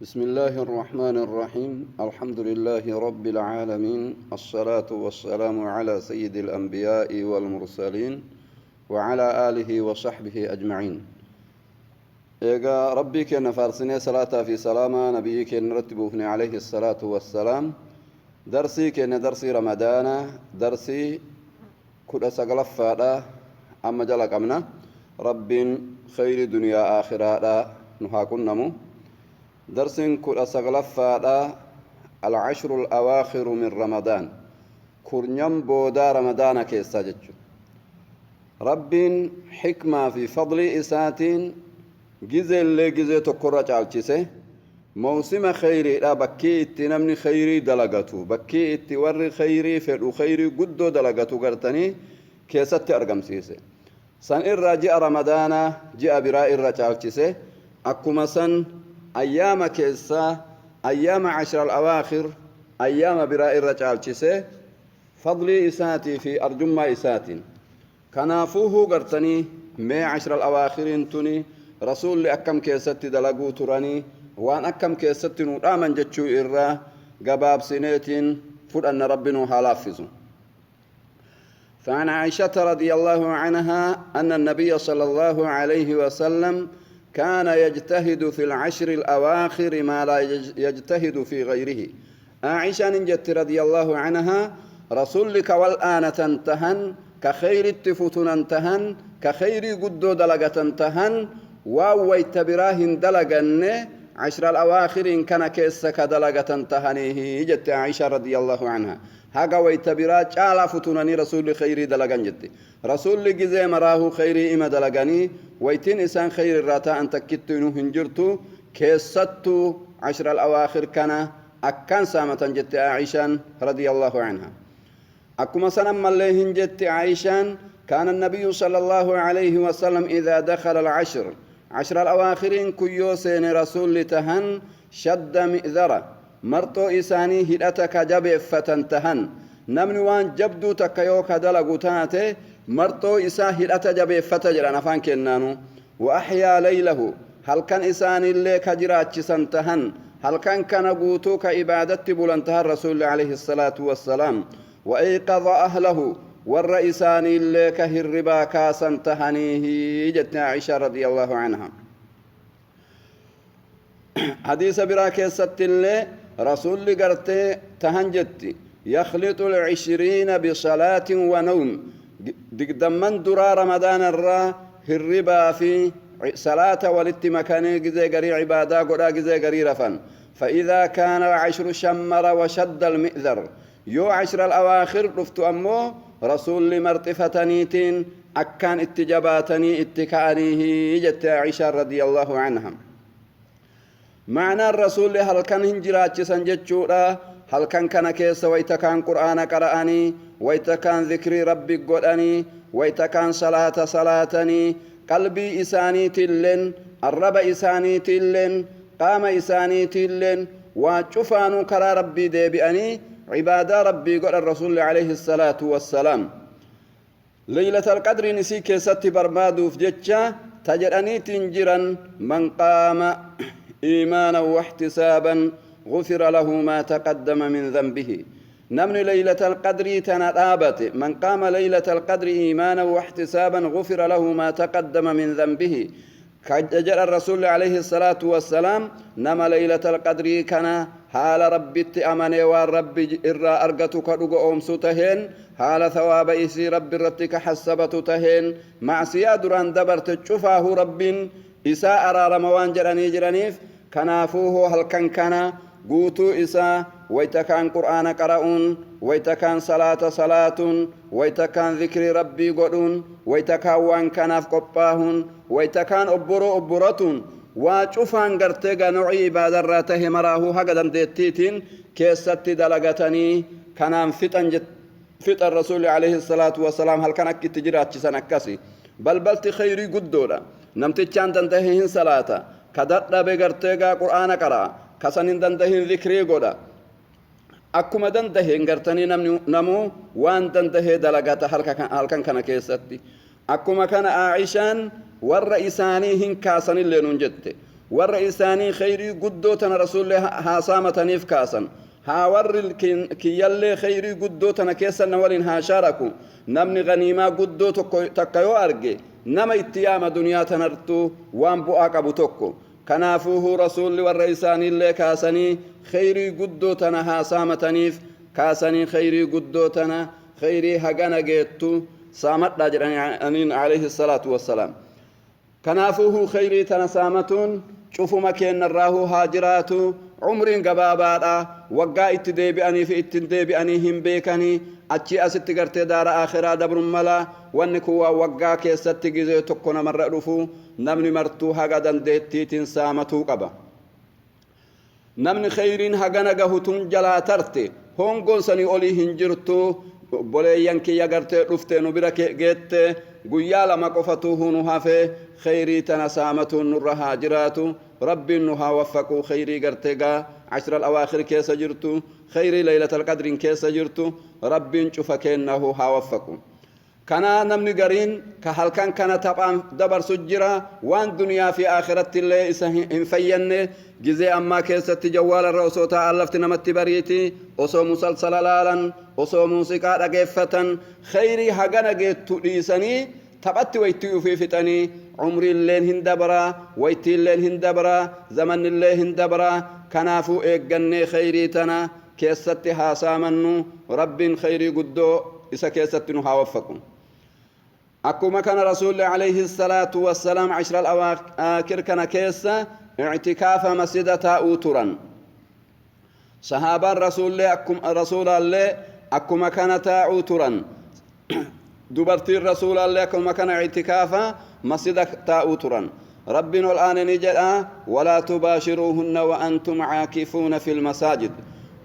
بسم الله الرحمن الرحيم. الحمد لله رب العالمين، الصلاة والسلام على سيد الأنبياء والمرسلين وعلى آله وصحبه أجمعين. Egaa Rabbii keenya faarsinee, salaataa fi salaama nabiyyi keenya irratti buufne عليه الصلاة والسلام. Darsii keenya, darsii Ramadaana, darsii 19ffaadha amma jala qabna. Rabbiin khayri duniyaa aakhiraadha nu haa qunnamu. Darsiin 19ffaadha العشر الأواخر من رمضان, kurnyan boodaa Ramadaana keessaa jechu. Rabbiin xikmaa fi fadlii isaatiin gizeellee gizee tokkorra caalchise. Mawsima khayriidha, bakkii itti namni khayrii dalagatu, bakkii itti warri khayrii fedhu khayrii guddoo dalagatu gartanii keessatti argamsiise. San irraa ji'a Ramadaanaa ji'a biraa irra caalchise. Akkuma san ayyaama keessaa ayyaama عشر الأواخر ayyaama biraa irra caalchise, fadlii isaatii fi arjummaa isaatiin. Kanaafuuhuu gartanii mee عشر الأواخر iin tuni Rasuulli akkam keessatti dalaguu turanii, waan akkam keessatti nu dhaaman jechuu irraa gabaabsineetiin fudhanna. Rabbi nu haa laaffisu. فعن عائشة رضي الله عنها أن النبي صلى الله عليه وسلم كان يجتهد في العشر الأواخر ما لا يجتهد في غيره. عائشة نجت رضي الله عنها رسولك والآن تنتهن كخير التفتن انتهن كخير قدو دلقة انتهن واويت براهن دلقن عشر الأواخر إن كان كيسك دلقة انتهنيه جت عائشة رضي الله عنها. Haga wayta biraa caalaa futunanii Rasuulli khayrii dalagan jetti. Rasuulli gizee maraahuu khayrii ima dalaganii, waytiin isaan khayri irraa ta'an takkitti inuu hin jirtu. Keessattuu عشر الأواخر kana akkaan saamatan jette Aishaan رضي الله عنها. Akkuma san ammallee hin jetti Aishaan: كان النبي صلى الله عليه وسلم إذا دخل العشر, عشر الأواخر كيو سين رسول تهن, شد مئزره, marxoo isaanii hidhata ka jabeeffatan tahan. Namni waan jabduu takka yoo ka dalagu taate, marxoo isaa hidhata jabeeffata jedhan afaan kennaanu. وأحيا ليله, halkan isaaniillee ka jiraachisan tahan, halkan kana guutuu ka ibaadatti bulan tahan Rasuulli عليه الصلاة والسلام. وأيقظ أهله, warra isaaniillee ka hirribaa kaasan tahaniihi jette Aisha رضي الله عنها. Hadiisa biraa keessattillee Rasuulli gartee tahan jetti: يخلط العشرين بصلاة ونوم. 20 duraa Ramadaana irraa hirribaa fi salaata walitti makanii gizee garii cibaadaa godhaa, gizee garii rafan. فإذا كان العشر شمر وشد المئزر. Yoo عشر الأواخر dhuftu ammoo Rasuulli marxifataniitiin akkaan itti jabaatanii itti ka'aniihi jette Aishaa رضي الله عنها. Ma'anaan Rasuulli halkan hin jiraachisan jechuudha. Halkan kana keessa wayta kaan Qur'aana qara'anii, wayta kaan zikrii Rabbi godhanii, wayta kaan salaata salaatanii, qalbii isaaniitilleen, arraba isaaniitilleen, qaama isaaniitilleen waa cufaanuu karaa Rabbii deebi'anii cibaadaa Rabbii godhan Rasuulli عليه الصلاة والسلام. ليلة القدر isii keessatti barbaaduuf jecha ta jedhaniitiin jiran: من قام إيمانا واحتسابا غفر له ما تقدم من ذنبه. Namni ليلة القدر tana dhaabate, من قام ليلة القدر إيمانا واحتسابا غفر له ما تقدم من ذنبه jedhan Rasuulli عليه الصلاة والسلام. Nama ليلة القدر kana haala Rabbitti amanee waan Rabbi irraa argatu ka dhuga oomsu taheen, haala thawaaba isii Rabbi irratti ka hassabatu taheen, macsiyaa duraan dabarte cufaahu Rabbiin isaa araarama waan jedhanii jiraniif. Kanaafuu hoo halkan kana guutuu isaa wayta kaan Qur'aana qara'uun, wayta kaan salaata salaatuun, wayta kaan zikrii Rabbii godhuun, wayta kaan waan kanaaf qophaahuun, wayta kaan obboroo obboratuun, waa cufaan gartee ganocii ibaadarraa tahe maraahuu haga dandeettiitiin keessatti dalagatanii kanaan fixan fixan. Rasuulli عليه الصلاة والسلام halkan akka itti jiraachisan akkasi. Balbalti khayrii guddoodha. Namtichaan dandahe hin salaata, ka dadhabe gartee gaa Qur'aana qara'a, kasan hin dandahin zikrii godha. Akkuma dandaheen gartanii namni namuu waan dandahee dalagata halkan kana keessatti. Akkuma kana Aaishaan warra isaanii hin kaasanillee nuun jette. Warra isaanii khayrii guddoo tana Rasuulli haa saamataniif kaasan. Haa warri kiyyallee khayrii guddoo tana keessa na waliin haa shaaraku. Namni ganiimaa guddoo tokko takka yoo arge nama itti yaama, duniyaa tanartuu waan bu'aa qabu tokko. Kanaafuuhu Rasuulli warra isaaniillee kaasanii khayrii guddoo tana haa saamataniif kaasanii, khayrii guddoo tana, khayrii hagana geettu saamadhaa jedhaniin alayhi salaatu wassalaam. Kanaafuuhu khayrii tana saamatuun cufuma keennarraahuu haa jiraatu. Umriin gabaabaadha. Waggaa itti deebi'anii fi ittiin deebi'anii hin beekanii, achii asitti gartee daara akhiraa dabrun mala. Wanni kun waan waggaa keessatti gizee tokko namarra dhufu. Namni martuu haga dandeettiitiin saamatuu qaba. Namni khayriin hagana gahu tun jalaa tarte, hongoon sanii olii hin jirtu. Obboleeyyan kiyya, gartee dhufte nu bira geette, guyyaa 2 qofatu nu hafe. Khayrii tana saamatuun nurra haa jiraatu. Rabbiin nu haa waffaquu. Khayrii gartee gaa ashra al-awaakhir keessa jirtu, khayrii laylatal qadriin keessa jirtu, Rabbiin cufa kennahu haa waffaqu. Kanaa namni gariin ka halkan kana taphaan dabarsu jira, waan duniyaa fi akhiratti illee isa hin fayyanne. Gizee ammaa keessatti jawwaalarra osoo taa'an lafti namatti bariiti, osoo musalsala laalan, osoo muuziqaa dhageeffatan, khayrii hagana geettu dhiisanii taphatti waytii ufii fixanii. Umriilleen hin dabraa, waytiilleen hin dabraa, zamannillee hin dabraa. Kanaafuu eeggannee khayrii tana keessatti haa saamannu. Rabbiin khayrii guddoo isa keessatti nu haa waffaqu. Akkuma kana Rasuulli alayhi salaatu wassalaam ashra al-awaakir kana keessa i'tikaafa masjida taa'uu turan. Sahaabaan Rasuullee akkuma Rasuulaallee akkuma kana taa'uu turan. Dubartiin Rasuulaallee akkuma kana i'tikaafa masjida taa'uu turan. Rabbiin ol aane ni jedha: "Walaa tubaashiruuhunna wa antum caakifuuna fil masaajid."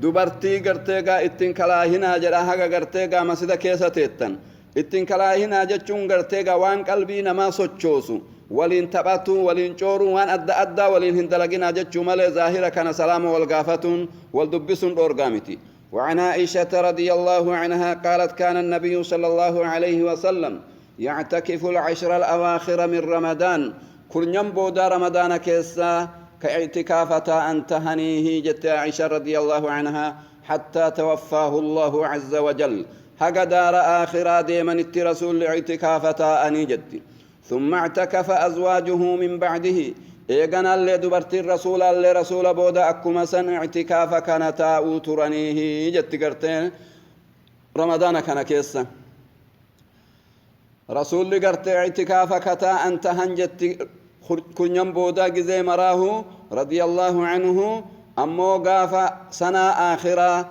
Dubartii gartee gaa ittiin kalaahinaa jedha, haga gartee gaa masjida keessa teettan ittiin kalaahinaa jechuun gartee gaa waan qalbii namaa sochoosu waliin taphatu, waliin cooruu, waan adda addaa waliin hin dalaginaa jechuu malee, zaahira kana salaama wal gaafatuun, wal dubbisuun dhoorgaa miti. وعن عائشة رضي الله عنها قالت: كان النبي صلى الله عليه وسلم يعتكف العشر الأواخر من رمضان. كرنيان بودا رمضان كيسا كاعتكاف تاءن تهنيه جت عائشة رضي الله عنها، حتى توفاه الله عز وجل، haga دار آخرة ديمن رسول اعتكاف تاءني جت. ثم اعتكف أزواجه من بعده. Eeganallee dubartiin Rasuulallee Rasuula booda akkuma san ictikaafa kana taa'uu turaniihi jetti. Garteen Ramadaana kana keessa Rasuulli gartee ictikaafa kataa'an tahan jetti kunyan boodaa gizee maraahu radiyallaahu anhu. Ammoo gaafa sanaa aakhiraa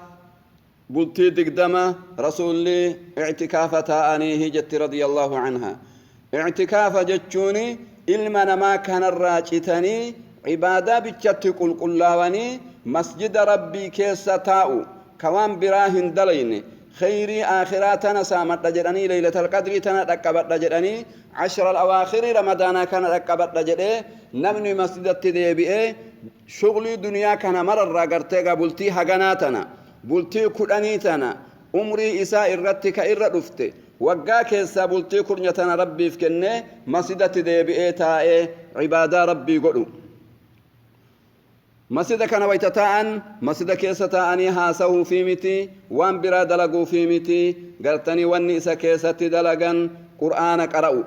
bultii 20 Rasuulli ictikaafa taa'aniihi jetti radiyallaahu anha. Ictikaafa jechuuni ilma namaa kanarraa citanii, cibaadaa bichatti qulqullaawanii, masjida Rabbii keessa taa'u, ka waan biraa hin dalayne. Khayrii aakhiraa tana saamadha jedhanii, leeylatal qadrii tana dhaqqabadha jedhanii, ashra alawaakirii Ramadaanaa kana dhaqqabadha jedhee, namni masjidatti deebi'ee shuglii duniyaa kana mararraa gartee gaa bultii haganaa tana, bultii 10 tana, umrii isaa irratti ka irra dhufte waggaa keessaa bultii kurnya tana Rabbiif kennee, masjidatti deebi'ee taa'ee cibaadaa Rabbii godhu. Masjida kana wayta taa'an, masjida keessa taa'anii haasa'uu fi miti, waan biraa dalaguu fi miti. Gartanii wanni isa keessatti dalagan Qur'aana qara'u,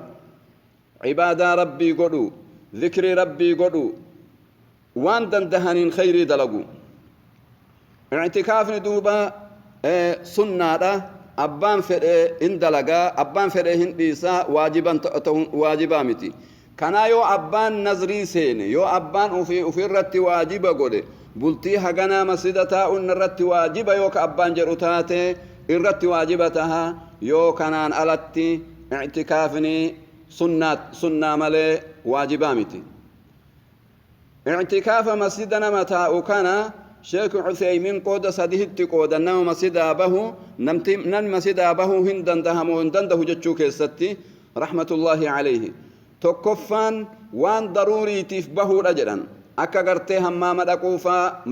cibaadaa Rabbii godhu, zikrii Rabbii godhu, waan dandahaniin khayrii dalagu. Ictikaafni duuba sunnaadha. Abbaan fedhe hin dalagaa, abbaan fedhe hin dhiisaa, waajiban waajibaa miti. Kanaa yoo abbaan nazrii seene, yoo abbaan ufii ufirratti waajiba godhe, bultii haganaa masjida taa'uun irratti waajiba yoo ka abbaan jedhu taate, irratti waajiba taha. Yoo kanaan alatti ictikaafni sunnaa malee waajibaa miti. Ictikaafa masjida nama taa'u kana Sheek Uthaymin qooda sadihitti qoodan. Nama masjidaa bahu, namni masjidaa bahuu hin dandahamoo hin dandahu jechuu keessatti rahmatullahi alayhi, tokkoffaan waan daruuriitiif bahuudha jedhan, akka gartee hammaama dhaquufaa,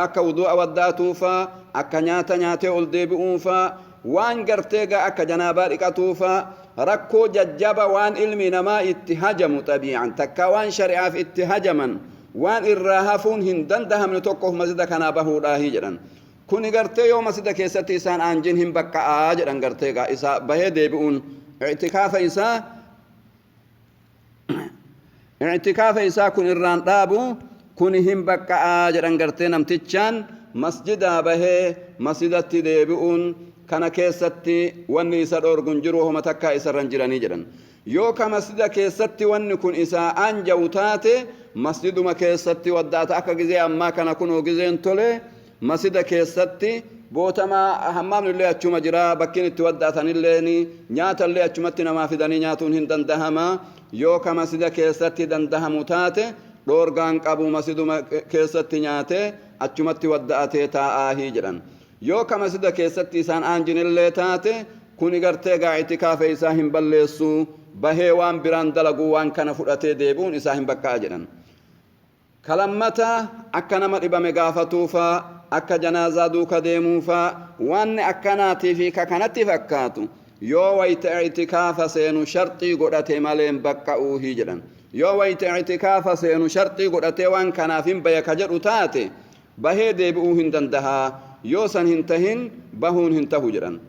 akka wudu'a waddaatuufaa, akka nyaata nyaatee ol deebi'uufaa, waan gartee gaa akka janaabaa dhiqatuufaa, rakkoo jajjaba waan ilmi namaa itti hajamu xabii'an takka waan shari'aaf itti hajaman. Waan irraa hafuun hin dandahamne tokkoof masjida kanaa bahuudhaahi jedhan. Kuni gartee yoo masjida keessatti isaan aanjin hin baqqa'aa jedhan, gartee gaa isaa bahee deebi'uun i'tikaafa isaa kun irraan dhaabu kun hin baqqa'aa jedhan. Gartee namtichaan masjidaa bahee masjidatti deebi'uun kana keessatti wanni isa dhoorgun jiru homa takkaa isarran jiranii jedhan. Yoo ka masjida keessatti wanni kun isaa anja'u taate, masjiduma keessatti waddaata. Akka gizee ammaa kana kunoo gizeen tole, masjida keessatti bootamaa hammaamni illee achuma jira, bakkiin itti waddaatanillee nyaata illee achumatti namaa fidanii nyaatuun hin dandahama. Yoo ka masjida keessatti dandahamu taate, dhoorgaan qabu, masjiduma keessatti nyaate achumatti wadda'atee taa'aahii jedhan. Yoo ka masjida keessatti isaan aanjinillee taate, kuni gartee gaa itikaafa isaa hin balleessu. Bahee waan biraan dalaguu waan kana fudhatee deebi'uun isaa hin baqqa'a jedhan. Kalammata akka nama dhibame gaafatuufa, akka janaazaa duuka deemuufa, waan akkanaatii fi ka kanatti fakkaatu yoo wayta itikaafa seenu sharxii godhate maleen baqqa'uuhi jedhan. Yoo wayta itikaafa seenu sharxii godhatee waan kanaaf hin baya ka jedhu taate, bahee deebi'uu hin dandahaa. Yoo san hin tahin, bahuun hin tahu jedhan.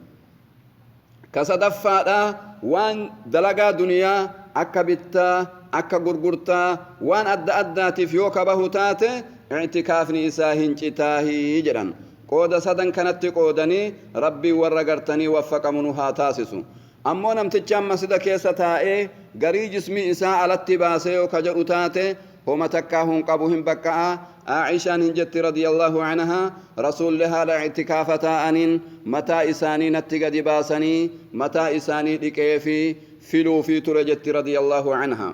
Ka sadaffaadha, waan dalagaa duniyaa akka bittaa, akka gurgurtaa, waan adda addaatiif yoo ka bahu taate, i'tikaafni isaa hin citaahii jedhan. Qooda sadan kanatti qoodanii, Rabbiin warra gartanii waffaqamu nu haa taasisu. Ammoo namtichaan masjida keessa taa'ee garii jismii isaa alatti baasee yoo ka jedhu taate, homa takkaa hun qabu, hin baqqa'a. Aaishaan hin jetti radiyallahu anhaa, Rasuulli haala i'tikaafa taa'aniin mataa isaanii natti gadi baasanii mataa isaanii dhiqee fi filuufii ture jetti radiyallahu anhaa.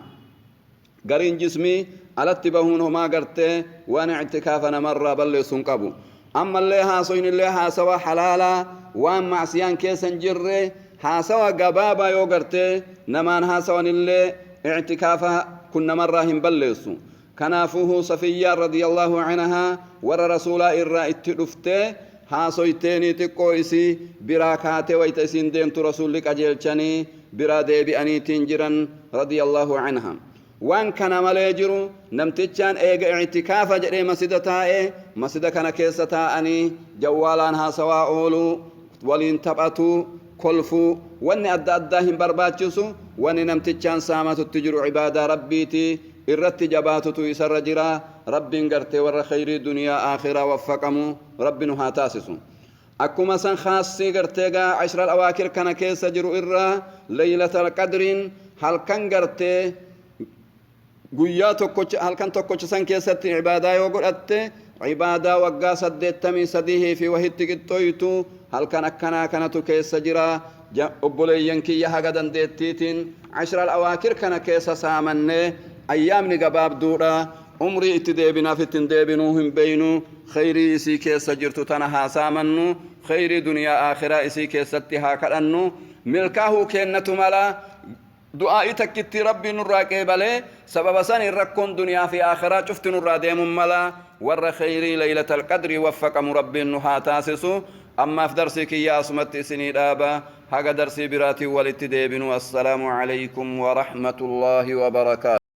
Gariin jismii alatti bahuun homaa gartee waan i'tikaafa namarraa balleessu hin qabu. Ammallee haasoynillee haasawa halaalaa, waan macsiyaan keessa hin jirre, haasawa gabaabaa yoo gartee namaan haasawanillee i'tikaafa kun namarraa hin balleessu. Kanaafuuhu Safiyyaan radiyallahu anhaa warra Rasuulaa irraa itti dhuftee haasoyteenii xiqqoo isii biraa kaatee wayta isiin deemtu Rasuulli qajeelchanii biraa deebi'aniitiin jiran radiyallahu anhaa. Waan kana malee jiru, namtichaan eega i'tikaafa jedhee masjida taa'e, masjida kana keessa taa'anii jawwaalaan haasawaa ooluu, waliin taphatuu, kolfuu, wanni adda addaa hin barbaachisu. Wanni namtichaan saamatutti jiru cibaadaa Rabbiiti, irratti jabaatutu isarra jira. Rabbiin gartee warra khayrii duniyaa aakhiraa waffaqamu Rabbi nu haa taasisu. Akkuma san khaasii gartee gaa ashral awaakir kana keessa jiru irraa Laylatal Qadriin halkan gartee guyyaa tokkocha, halkan tokkocha san keessatti ibaadaa yoo godhatte, ibaadaa waggaa 83 fi wahitti qixxooytu halkan akkanaa kanatu keessa jira. Obboleeyyan kiyya, haga dandeettiitiin ashral awaakir kana keessa saamannee, ayyaamni gabaabduudha, umrii itti deebinaaf ittiin deebinuu hin beeynu. Khayrii isii keessa jirtu tana haa saamannu, khayrii duniyaa aakhiraa isii keessatti haa kadhannu. Milkaahuu kennatu mala. Du'aa'ii takkitti Rabbii nurraa qeebalee sababa saniin rakkoon duniyaa fi aakhiraa cufti nurraa deemuun mala. Warra khayrii Laylatal Qadrii waffaqamu Rabbiin nu haa taasisu. Ammaaf darsii kiyya asumatti isinii dhaaba. Haga darsii biraatiin walitti deebinu, assalaamu alaykum warahmatullaahi wabarakaatu.